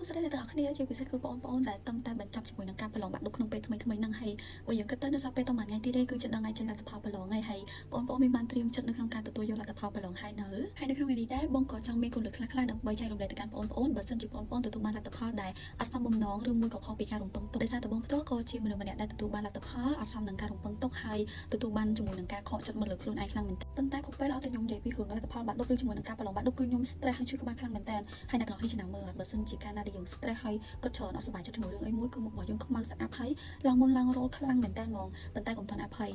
សួស្តីអ្នកទាំងអស់គ្នាជាពិសេសគឺបងប្អូនដែលតំតែបញ្ចប់ជាមួយនឹងការប្រឡងបាក់ឌុបក្នុងពេលថ្មីថ្មីហ្នឹងហើយបើយើងគិតទៅនៅសល់ពេលតែមួយថ្ងៃទៀតទេគឺជិតដល់ថ្ងៃចេញលទ្ធផលប្រឡងហើយហើយបងប្អូនមានបានត្រៀមចិត្តនៅក្នុងការទទួលយកលទ្ធផលប្រឡងហើយនៅហើយនៅក្នុងថ្ងៃនេះដែរបងក៏ចង់មានគន្លឹះខ្លះៗដើម្បីចែករំលែកទៅកាន់បងប្អូនបើសិនជាបងប្អូនទទួលបានលទ្ធផលដែលអត់សមបំណងឬមួយក៏ខុសពីការរំពឹងទុកដោយសារតែបងផ្ទាល់ក៏ជាមនុស្សម្នាក់ដែលទទួលបានលទ្ធផលអត់សមនឹងការរំពឹងទុកហើយទទួលបានជាមួយនឹងការខកចិត្តមកលើខ្លួនឯងខ្លាំងមែនទែនប៉ុន្តែគ្រប់ពេលឲ្យតែខ្ញុំនិយាយពីរឿងលទ្ធផលបាក់ឌុបឬជាមួយនឹងការប្រឡងបាក់ឌុបគឺខ្ញុំ stress ហើយឈឺក្បាលខ្លាំងមែនទែនហើយអ្នកទាំងអស់គ្នាចំណាំមើលបើសិនជាកាលណាដែលយើង stress ហើយគិតច្រើនអត់សប្បាយចិត្តជាមួយរឿងអីមួយគឺមុខរបស់យើងខ្មៅស្អាប់ហើយឡើងមុនឡើងរោលខ្លាំងមែនទែនហ្មងប៉ុន្តែកុំទាន់អភ័យ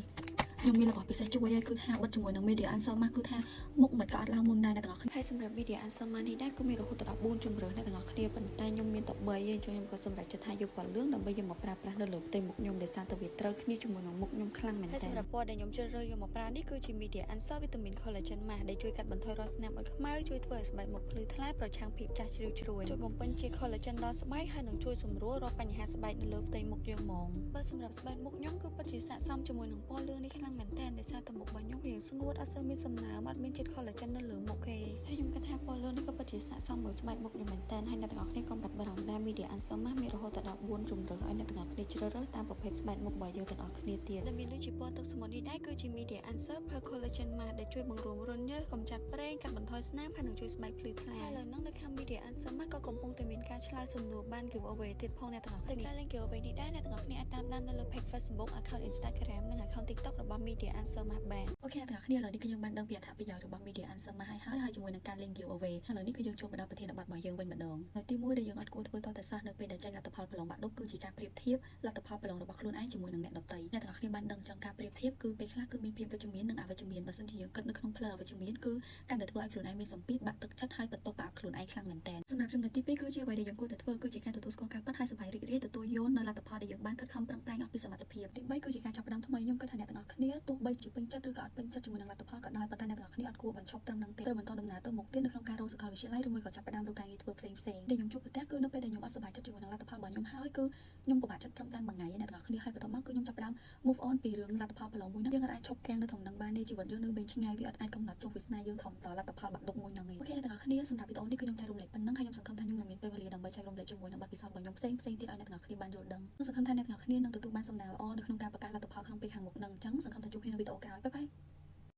ខ្ញុំមានរបស់ពិសេសជួយឲ្យគឺថាបិទជាមួយនឹង Media Answer មកគឺថាមុខមិនក៏អត់ឡើងមុនដែរអ្នកទាំងអស់គ្នាហើយសម្រាប់ Media Answer មកនេះដែរគឺមានរហូតដល់4ជម្រើសអ្នកទាំងអស់គ្នាប៉ុន្តែខ្ញុំមានតែ3ឯងអញ្ចឹងខ្ញុំក៏សម្រេចចិត្តថាយកពណ៌លឿងដើម្បីយកមកប្រើប្រាស់នៅលើផ្ទៃមុខខ្ញុំដោយសារតែវាត្រូវគ្នាជាមួយនឹងមុខខ្ញុំខ្លាំងមែនទែនហើយសម្រាប់ពណ៌ដែលខ្ញុំជ្រើសរើសយកមកប្រើនេះគឺជា Media Answer Vitamin Collagen Mask ដែលជួយកាត់បន្ថយរាល់ស្នាមអុចខ្មៅជួយធ្វើឲ្យស្បែកមុខភ្លឺថ្លាប្រឆាំងភាពចាស់ជ្រីវជ្រួញជួយបំពេញជាតិ collagen ដល់ស្បែកហើយនឹងជួយសម្រួលរាល់បញ្ហាស្បែកនៅលើផ្ទៃមុខយើងហ្មងបើសម្រាប់ស្បែកមុខខ្ញុំគឺពិតជាស័ក្តិសមជាមួយនឹងពណ៌លឿងនេះខ្លាំងមែនទែនដោយសារតែមុខរបស់ខ្ញុំរៀងស្ងួតអត់សូវមានសំណើមអត់មានជាតិ collagen នៅលើមុខទេហើយខ្ញុំគិតថាពណ៌លឿងនេះក៏ពិតជាស័ក្តិសមមួយស្បែកមុខខ្ញុំមែនទែនហើយអ្នកទាំងអស់គ្នាកុំបាត់បារម្ភដែរ Media Answer Mask មានរហូតដល់4ជម្រើសឲ្យអ្នកទាំងអស់គ្នាជ្រើសរើសតាមប្រភេទស្បែកមុខរបស់យើងទាំងអស់គ្នាទៀតដែលមានដូចជាពណ៌ទឹកសមុទ្រនេះដែរគឺជា Media Answer Pearl Collagen Mask ដែលជួយបង្រួមរន្ធញើសកម្ចាត់ប្រេងកាត់បន្ថយស្នាមហើយនឹងជួយស្បែកភ្លឺថ្លាហើយឥឡូវហ្នឹងនៅខាង Media Answer Mask ក៏កំពុងតែមានការឆ្លើយសំណួរបាន giveaway ទៀតផងអ្នកទាំងអស់គ្នាការលេង giveaway នេះដែរអ្នកទាំងអស់គ្នាអាចតាមដាននៅលើ page Facebook, account Instagram និង account TikTok របស់ Media Answer Mask បាន OK អ្នកទាំងអស់គ្នាឥឡូវនេះគឺយើងបានដឹងពីអត្ថប្រយោជន៍របស់ Media Answer Mask ហើយហើយហើយជាមួយនឹងការលេង giveaway ឥឡូវនេះគឺយើងចូលមកដល់ប្រធានបទរបស់យើងវិញម្ដងហើយទីមួយដែលយើងអត់គួរធ្វើតតែសោះនៅពេលដែលចេញលទ្ធផលប្រឡងបាក់ឌុបគឺជាការប្រៀបធៀបលទ្ធផលប្រឡងរបស់ខ្លួនឯងជាមួយនឹងអ្នកដទៃអ្នកទាំងអស់គ្នាបានដឹងចង់ការប្រៀបធៀបគឺពេលខ្លះគឺមានភាពវិជ្ជមាននិងអវិជ្ជមានបើសិនជាយើងគិតនៅក្នុងផ្លូវអវិជ្ជមានគឺកាន់តែធ្វើឲ្យខ្លួនឯងមានសម្ពាធបាក់ទឹកចិត្តហើយបន្ទោសបាបខ្លួនឯងខ្លាំងមែនទែនសម្រាប់ចំណុចទី2គឺជាអ្វីដែលយើងគួរតែធ្វើគឺជាការទទួលស្គាល់ការពិតហើយសប្បាយរីករាយទទួលយកនៅលទ្ធផលដែលយើងបានខិតខំប្រឹងប្រែងអស់ពីសមត្ថភាពទី3គឺជាការចាប់ផ្ដើមថ្មីខ្ញុំគិតថាអ្នកទាំងអស់គ្នាទោះបីជាពេញចិត្តឬក៏អត់ពេញចិត្តជាមួយនឹងលទ្ធផលក៏ដោយប៉ុន្តែអ្នកទាំងអស់គ្នាអត់គួរបញ្ឈប់ត្រឹមហ្នឹងទេត្រូវបន្តដំណើរទៅមុខទៀតនៅក្នុងការរកសាកលវិទ្យាល័យឬមួយក៏ចាប់ផ្ដើមរកការងារធ្វើផ្សេងផ្សេងដែលខ្ញុំជួបប្រទះគឺនៅពេលដែលខ្ញុំអត់សប្បាយចិត្តជាមួយនឹងលទ្ធផលរបស់ខ្ញុំហើយគឺខ្ញុំពិបាកចិត្តត្រឹមតែមួយថ្ងៃឯអ្នកទាំងអស់គ្នាហើយបន្ទាប់មកគឺខ្ញុំចាប់ផ្ដើម move on ពីរឿងលទ្ធផលប្រឡងមួយហ្នឹងយើងអាចឈប់កាំងនៅត្រឹមហ្នឹងបានទេជីវិតយើងនៅវែងឆ្ងាយវាអត់អាចកំណត់ជោគវាសនាយើងធំតលទ្ធផលបាក់ឌុបមួយហ្នឹងឯង OK អ្នកទាំងអស់គ្នាសម្រាប់វីដេអូនេះគឺខ្ញុំចែករំលែកប៉ុណ្ណឹងហើយខ្ញុំសង្ឃឹមថាខ្ញុំនឹងមានពេលវេលាដើម្បីចែករំលែកជាមួយនឹងបទពិសោធន៍របស់ខ្ញុំផ្សេងផ្សេងទៀតឲ្យអ្នកទាំងអស់គ្នាបានយល់ដឹងខ្ញុំសង្ឃឹមថាអ្នកទាំងអស់គ្នានឹងទទួលបានសំណើល្អនៅក្នុងការប្រកាសលទ្ធផលក្នុងពេលខាងមុខហ្នឹងអញ្ចឹងសង្ឃឹមថាជួបគ្នានៅវីដេអូក្រោយ bye bye.